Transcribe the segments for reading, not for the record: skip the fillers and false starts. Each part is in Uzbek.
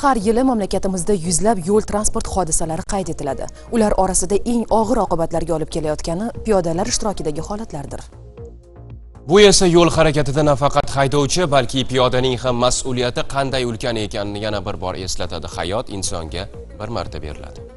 Har yili mamlakatimizda yuzlab yo'l transport hodisalari qayd etiladi. Ular orasida eng og'ir oqibatlarga olib kelayotgani piyodalar ishtirokidagi holatlardir. Bu esa yo'l harakatida nafaqat haydovchi, balki piyodaning ham mas'uliyati qanday ulkan ekanini yana bir bor eslatadi. Hayot insonga bir marta beriladi.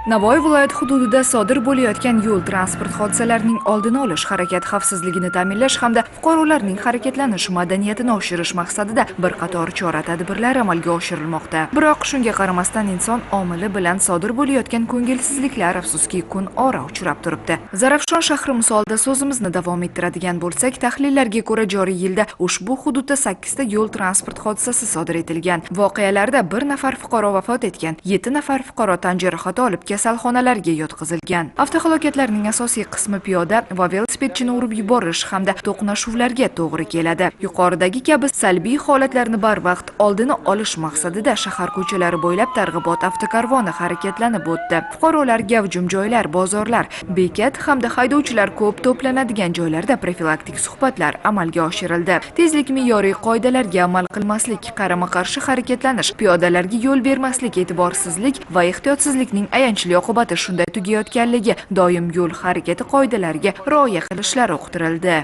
Navoiy viloyati hududida sodir bo'layotgan yo'l transport hodisalarining oldini olish, harakat xavfsizligini ta'minlash hamda fuqarolarning harakatlanish madaniyatini oshirish maqsadida bir qator chora-tadbirlar amalga oshirilmoqda. Biroq shunga qaramasdan inson omili bilan sodir bo'layotgan ko'ngilsizliklar, afsuski, kun ora uchrab turibdi. Zarafshon shahri misolida so'zimizni davom ettiradigan bo'lsak, tahlillarga ko'ra, joriy yilda ushbu hududda 8 ta yo'l transport hodisasi sodir etilgan. Voqealarda bir nafar fuqaro vafot etgan, 7 nafar fuqaro tan jarohati olib kasalxonalarga yotqizilgan. Avtohalokatlarning asosiy qismi piyoda va velosipedchini urib yuborish hamda to'qnashuvlarga to'g'ri keladi. Yuqoridagi kabi salbiy holatlarni barvaqt oldini olish maqsadida shahar ko'chalari bo'ylab targ'ibot avtokarvoni harakatlanib o'tdi. Fuqarolar gavjum joylar, bozorlar, bekat hamda haydovchilar ko'p to'planadigan joylarda profilaktik suhbatlar amalga oshirildi. Tezlik me'yoriy qoidalarga amal qilmaslik, qarama-qarshi harakatlanish, piyodalarga yo'l bermaslik, e'tiborsizlik va ehtiyotsizlikning ayanchli oqibati shunday tugayotganligi, doim yo'l harakati qoidalariga rioya qilishlari uqtirildi.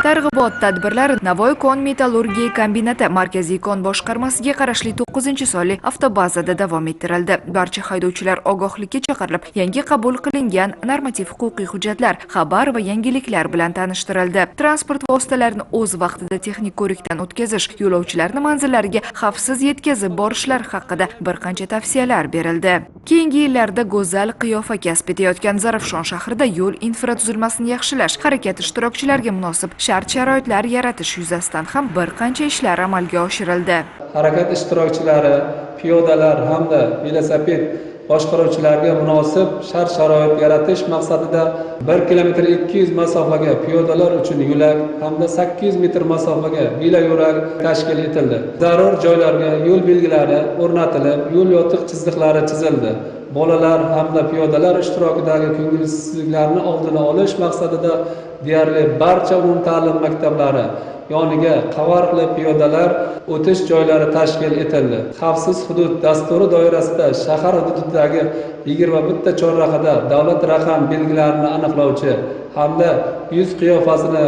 Targ'ibot tadbirlari Navoiy kon metallurgiya kombinati markaziy kon boshqarmasiga qarashli 9-sonli avtobazada davom ettirildi. Barcha haydovchilar ogohlikka chaqirilib, yangi qabul qilingan normativ huquqiy hujjatlar, xabar va yangiliklar bilan tanishtirildi. Transport vositalarini o'z vaqtida texnik ko'rikdan o'tkazish, yo'lovchilarni manzillariga xavfsiz yetkazib borishlar haqida bir qancha tavsiyalar berildi. Keyingi yillarda go'zal qiyofa kasb etayotgan Zarafshon shahrida yo'l infratuzilmasini yaxshilash, harakat ishtirokchilariga munosib shart-sharoitlar yaratish yuzasidan ham bir qancha ishlar amalga oshirildi. Harakat ishtirokchilari, piyodalar hamda velosiped boshqaruvchilarga munosib shart-sharoit yaratish maqsadida 1 kilometr 200 masofaga piyodalar uchun yo'lak hamda 800 metr masofaga veloyo'lak tashkil etildi. Zarur joylarga yo'l belgilari o'rnatilib, yo'l yotiq chiziqlari chizildi. Bolalar hamda piyodalar ishtirokidagi ko'ngilsizliklarni oldini olish maqsadida deyarli barcha umumta'lim maktablari yoniga qavarli piyodalar o'tish joylari tashkil etildi. Xavfsiz hudud dasturi doirasida shahar hududidagi 21 ta chorrahada davlat raqam belgilarini aniqlovchi hamda yuz qiyofasini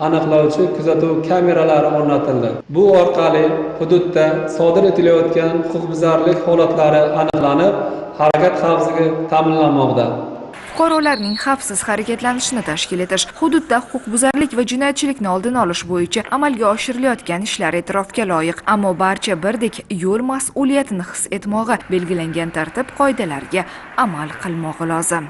aniqlovchi kuzatuv kameralari o'rnatildi. Bu orqali hududda sodir etilayotgan huquqbuzarlik holatlari aniqlanib, harakat xavfsizligi ta'minlanmoqda. Fuqarolarning xavfsiz harakatlanishini tashkil etish, hududda huquqbuzarlik va jinoyatchilikni oldini olish bo'yicha amalga oshirilayotgan ishlar e'tirofga loyiq. Ammo barcha birdek yo'l mas'uliyatini his etmog'i, belgilangan tartib qoidalarga amal qilmog'i lozim.